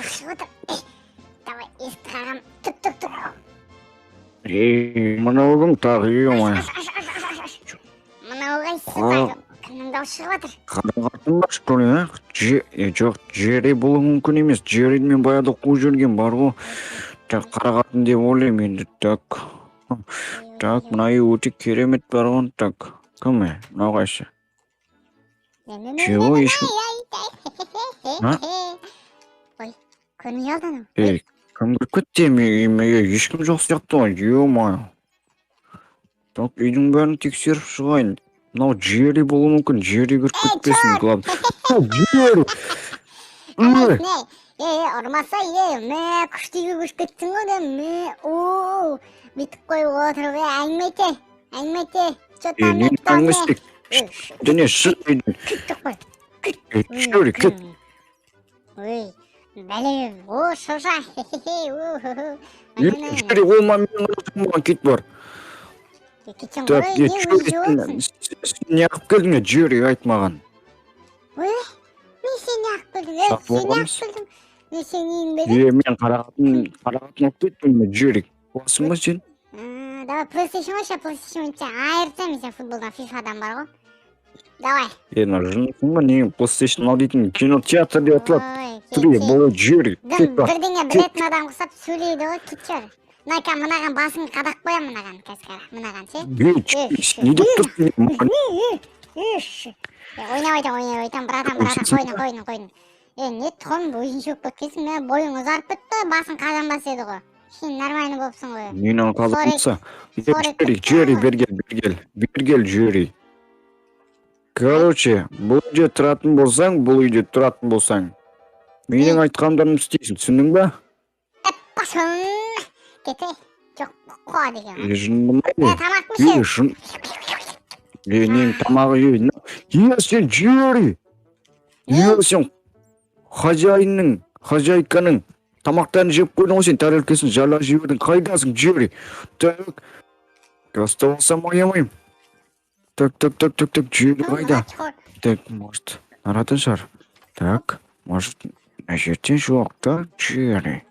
Дауыс шығып отыр. Ей, давай, есікті қағам. Тук, тук, тук. Ей, мынау кім тағы, ё-моё? Аш, аш, аш, аш, аш, аш. Мынау қайсысы тағы? Кімнің дауысы шығып жатыр? Қара қатын ба, что ли, а? Жоқ, Джерри болуы мүмкін емес. Джерриді мен баяғыда қуып жіберген бар ғой. Так, қара қатын деп ойлаймын енді. Так. Так, мына үй өте керемет бар ғой. Так, кім е? Мынау қайсы? Чего ешкім? А? Ой, көрмей қалды анау. Ей, кім кіріп кетті үйіме? Ей, ешкім жоқ сияқты ғой, ё-моё. Так, үйдің бәрін тексеріп шығайын. Мынау Джерри болуы мүмкін. Джерри кіріп Ей, кетпесін, чёрт! главное. О, Джерри! Ей! Не, ей, ұрмаса, ей, мә, күшті үйге көшіп кеттің ғой да, мә, о, бүйтіп қойып отырып, ей, әңгіме айт, әңгіме айт, че Ей, там, ненің не там, әңгімесі? Ей, Және шық үйден. Кет деп қой. Ей, Джерри, кет. Ой, бәле, о, шырша, хе-хе-хе, о, хо, хо. Ей, Джерри, ол менің маған кет бар. Кетсең Так, ғой, ей, не Джерри, өзі жеп сен неғып келдің, е, Джерри, айт маған. Ой, мен сені неғып келдім, ей, Сатып сен неғып алғанбыз. келдің? Мен сенің үйіңде едім. Е, мен қара қатын алып кеттім, е, Джерри. Қуасың ба сен? Давай, PlayStation қойшы, PlayStation ойнайық. Айырып тастаймын мен сені футболдан, фифадан бар ғой. Давай. Е, мына жындысың ба, не PlayStation ал дейтін кинотеатр деп аталады. Ой, Тұр, е, кет, бол, Джерри, дым кет бар. Бірдеңе Кет. білетін адам ұқсап сөйлейді ғой, кетші ары. Мына мынаған басын қадап қоямын, мынаған, қазір қара, мынаған ше. Ей, Джерри, сен не деп тұрсың? Маған Ойнап айтамын, ойнап айтамын, братан, братан, қойдың, қойдың, қойдың. Е, не тұқым, өзінше болып кеткенсің, мә, бойың ұзарып кетті ғой, басың қазан бас еді ғой. Сен нормально болыпсың ғой. Менің қазанса. Е, Сорок Джерри, Джерри, бері кел, бері кел, бері кел, Джерри. Короче, бұл үйде тұратын болсаң, бұл үйде тұратын болсаң, менің айтқандарымды істейсің, түсіндің ба? Басын кете, жоқ, қуа деген ғой. Е, жынды ма, Е, е? тамақ Е, пішір. жын. Е, ненің тамағы, е, е, сен Джерри. Е, сен хозяинның, хозяйканың тамақтарын жеп қойдың ғой сен, тарелкасын жала жібердің. Қайдасың, Джерри? Так, ұстап алсам аямаймын. Так, так, так, так, так, Джерри қайда? Так, может, арада шығар. Так, может, мына жерде жоқ та, Джерри.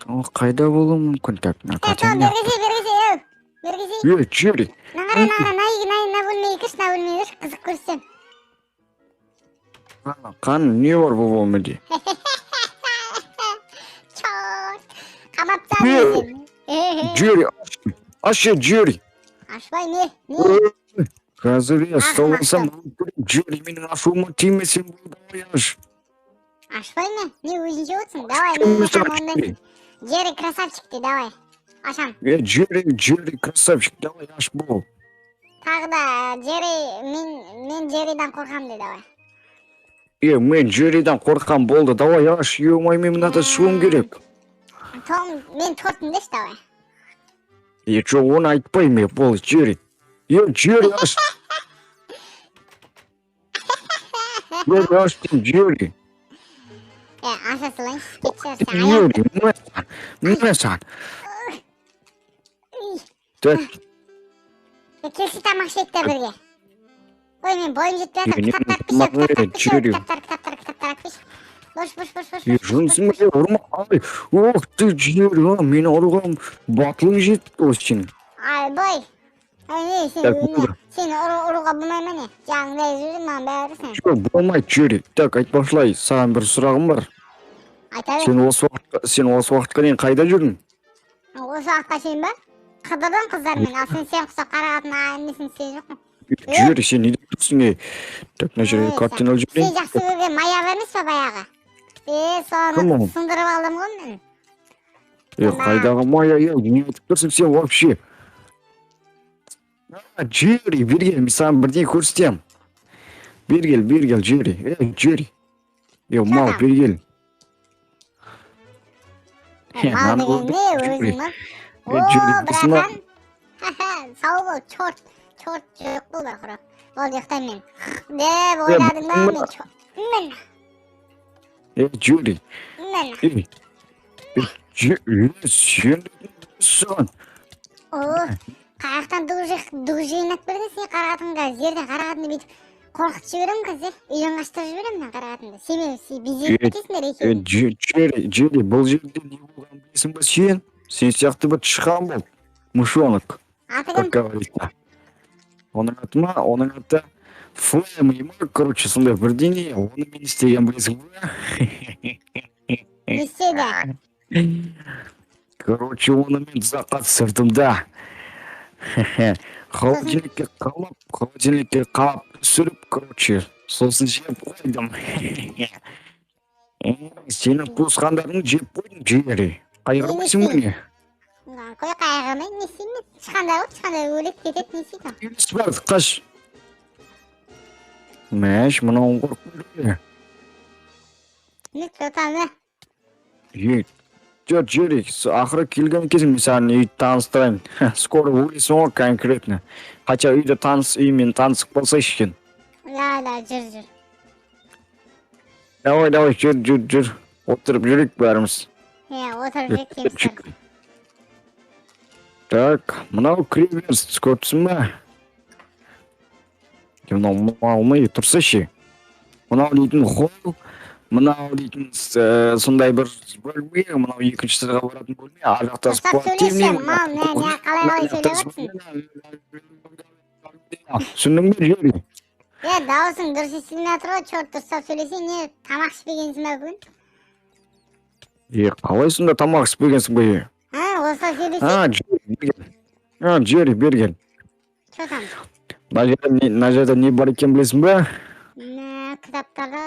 Ол қайда болуы мүмкін? Так, мына Е, Том, картина. бергізей, бергізей, еу. Бергізей. Е, Джерри, Мына қара, мына қара, мына үйге, мына бөлмеге кірші, мына бөлмеге кірші, қызық көрсетемін. Қан, не бар бұл бөлмеде? Чорт, қамап тастадым сені. Е, Джерри, аш, аш, е, Джерри. Ашпай, не, не? Қазір я ұстап Ақымақ. алсам, Джерри, менің ашуыма тимесең болды, давай аш. Ашпай ма? Не өзінше отырсың? Давай, мен ашамын онда. Джерри. Джерри красавчик де, давай. Ашам. Е, Джерри, Джерри, красавчик, давай аш бол. Тағы да Джерри, мен Джерридан қорқамын де, давай. Е, мен Джерридан қорқам болды, давай аш, ё-моё, мен мынада шығуым керек. Том, мен тортым деші, давай. Е, жоқ, оны айтпаймын, е, болды, Джерри. Е, Джерри, аш. Джерри, аш деймін, Джерри. Е, аша салайыншы, кетші, сен аяқ. Джерри, мына саған, мына саған. Так, Е, келші, тамақ ішейік те бірге. Ой, мен бойым жетпей жатыр, Е, не кітаптар алып тамақ, келші, е, кітаптар алып келші, Джерри. кітаптар, кітаптар, кітаптар алып келші. Бош, бош, бош, бош, е, бош, бош, жынсың бош, ба, е, ұрма, ай, ох ты, Джерри, а, мені ұруға батылың жетті ғой сенің. Айбай. Ай, не, сен Так, не, болды. сені ұруға болмай ма, не? Жағыңда жүрсің, маған бәрі сен. Жоқ, болмайды, Джерри. Так, айтпақшылай, саған бір сұрағым бар. Айта бер. Сен осы уақытқа дейін қайда жүрдің? Осы уақытқа шейін ба? Қыдырдым қыздармен, ал сен құсап қарағатын несін істеген жоқпын. Джерри, сен не деп тұрсың, ей? Так, мына жерге Ей, картина алып сен жіберейін. Жақсы көрген Майя бар емес па баяғы? Е, Кім соны ол? сындырып алдым ғой мен. Е, қайдағы Майя, е, не айтып тұрсың сен вообще? А, Джерри, бері кел, мен саған бірдеңе көрсетемін. Бері кел, бері кел, Джерри. Е, Джерри. Е, мал, там? бері кел. Е, Е, мал мынаны деген көрдің, не Джерри? өзің ба? Е, О, Джерри, білесің ба? братан. Сау бол, чорт, чорт жоқ бол бар құры. Болды, ұйықтаймын мен. Деп ойладың ба білесің мен? ба? Мін, Е, Джерри. мін. Ей, е, Джерри, сен саған. О, қаяқтан ду жинап бердің сен қарағатынға? Жерден қарағатынды бүйтіп Қорқытып жіберемін қазір, үйден қаштырып жіберемін мына қара қатынды. Сенімен безеріп кетесіңдер Е, екеуің. Джерри, Джерри, бұл жерде не болғанын білесің ба сен? Сен сияқты бір тышқан болды. Мышонок, Аты как кім? говорится. Оның аты ма? Оның аты Флэм ма? Короче, сондай бірдеңе. Оны мен істеген, білесің ба? Не істеді? Короче, оны мен тұзаққа түсірдім да. Холодильникке қалап түсіріп, короче, сосын жеп қойдым. Сенің туысқандарыңды жеп қойдым, Джерри. Қайғырмайсың ба, не? Қой, қайғырмай не істеймін мен? Тышқандар ғой, тышқандар өледі, кетеді, не істейді? Елес бар, қаш. Мәш, мынауын қорқып. Не тұтаны? Е, жоқ, Джерри, ақыры келген екенсің, мен саған үйді таныстырайын. Скоро өлесің ғой конкретно. Хотя үйді таныс, үймен танысып қалсайшы екен. Ла, ла, жүр, жүр. Давай, давай, жүр, жүр, жүр. Отырып жүрейік бәріміз. Иә, отырып жүрейік, кемсір. Так, мынау кіреберіс, көріп тұрсың ба? Е, мынау мал ма, е, тұрсайшы. Мынау дейтін холл, мынау дейтін сондай бір бөлме, мынау екінші этажға баратын бөлме, ар жақта Дұрыстап спортивный. сөйлеші, мал, не, не, қалай қалай сөйлеп жатрсың? Түсіндің бе, Джерри? Е, дауысың дұрыс естілмей жатыр ғой, черт, дұрыстап сөйлесең, не, тамақ ішпегенсің ба бүгін? Е, қалай сонда тамақ ішпегенсің бе? Е? А, осылай сөйлесең. А, Джерри, берген. А, Джерри, берген. Че там? Мына жерде не бар екенін білесің бе? Мә, кітаптарды.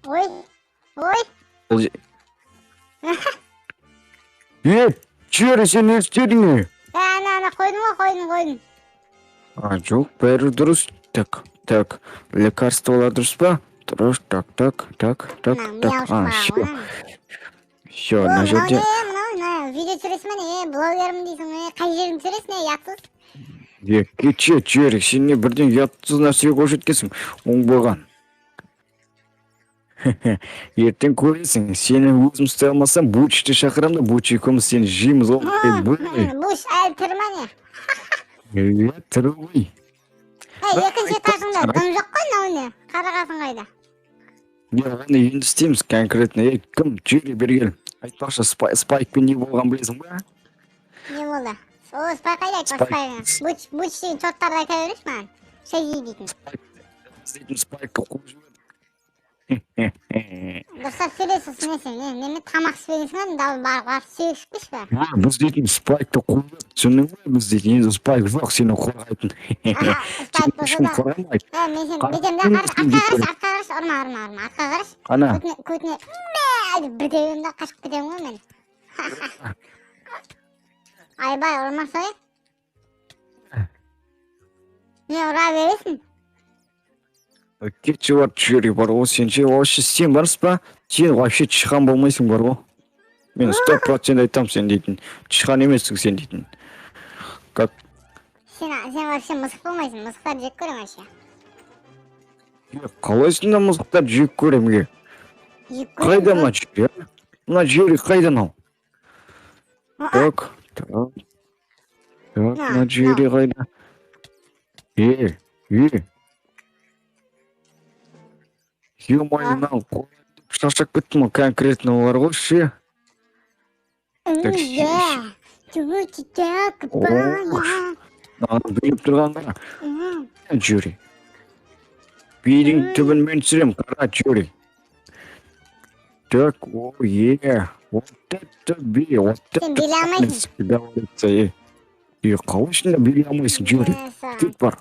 Ой, ой. Е, Джерри, сен не істедің, е? Е, ана, ана, қойдым ғой, қойдым, қойдым. А, жоқ, бәрі дұрыс. Так, так, лекарстволар дұрыс па? Дұрыс, так, так, так, так, Мына так. А, мияушқа. все, все, О, мына мынау жерде. не, мынау, мына видео түсіресің ба, не, блогермін дейсің, е, қай жерін түсіресің, е, ұятсыз? Е, кетші, Джерри, сен не бірден ұятсыз нәрсеге көрсеткенсің, оңбаған. Ертең көресің, сені өзім ұстай алмасам, Бучты шақырамын да, Буч екеуміз сені жейміз ғой. Ей, бұй. Буш әлі тірі ма, не? Е, тірі ғой. Е, екінші этажыңда дым жоқ қой, мынау не? Қара қасың қайда? Не, оны енді істейміз конкретно. Ей, кім? Джерри, бері кел. Айтпақшы, Спайкпен не болған білесің ба? Не болды? О, Спайк қайда, айтпа? Спайк. Спайк, Буч, Буч деген черттарды айта берейінші маған, Шеги дейтін. Спайк, біз дейтін Спайкты қуып жібердік. Дұрыстап сөйле сосын, не, сен не, неме, тамақ ішпегенсің ба? Барып, барып сүйек ішіп келші ба. А, біз дейтін Спайкты қуып жібердік, түсіндің бе? Біз дейтін енді Спайк жоқ сені қорғайтын. Аха, Сені Спайк болса ешкім да. қорғамайды. Е, мен сені Қара- бүйтемін да, артқа қарашы, артқа қарашы, ұрма, ұрма, ұрма, артқа қарашы. Ана. Көтіне, көтіне мә деп бір тебемін да, қашып кетемін ғой мен. Айбай, ұрмаса, е, не ұра бересің? Кетші бар, Джерри, бар ғой, сен ше, вообще сен барсың ба? Сен вообще тышқан болмайсың бар ғой. Мен 100% айтамын, сен дейтін тышқан емессің сен дейтін. Как Сен вообще мысық болмайсың, мысықтарды жек көремін вообще. Е, қалайсың да мысықтарды жек көремін, е? Жек Қайда көремін. Мына Джерри, а? Мына Джерри қайда мынау? Так, так. Так, мына Джерри қайда? Е, е. Ё-моё, мынау шаршап кеттім ғой конкретно олар ғой ше. Так, Ана билеп тұрған қара. Джерри. Бидің түбін мен түсіремін, қара, Джерри. Так, о, е. Вот это би, вот это Сен билей алмайсың. Говорится, е. Е, қалай ішінде билей алмайсың, Джерри? Кет бар.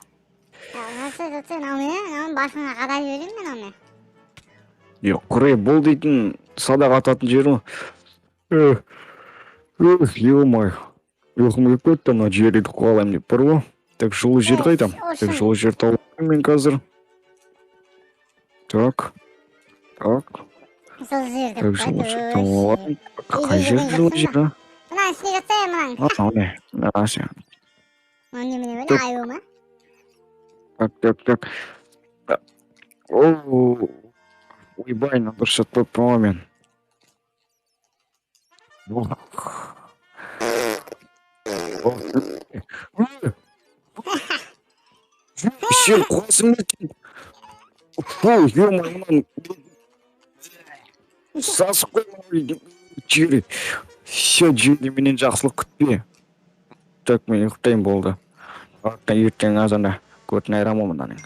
Мынау басыңа қадап жіберейін мен оны. Е, құрай, бұл дейтін садақ ататын жер ғой. Эх, ё-моё. Ұйқым келіп кетті, мына Джерриді қуалаймын деп бар ғой. Так, жылы жер қайда? Так, жылы жер тауып мен қазір. Так. Так, Жылы жер деп так, жылы жер қояды. Тауып алайын. Қай жер жылы жер, а? Мынаның ішіне жатса, е, мынаның. А, міне. Мына ше. Мынау немене бәле, Так. аю ма? Так, так, так. О, ойбай, мына дұрыс жатпаппын ғой мен. Ох. Ох. Сен қуасың ба сен? Фу, ё-моё, мынаны сасып қой. Джерри, все, Джерри, менен жақсылық күтпе. Так, мен ұйықтаймын, болды. Ертең азанда көтін айырамын мынаның.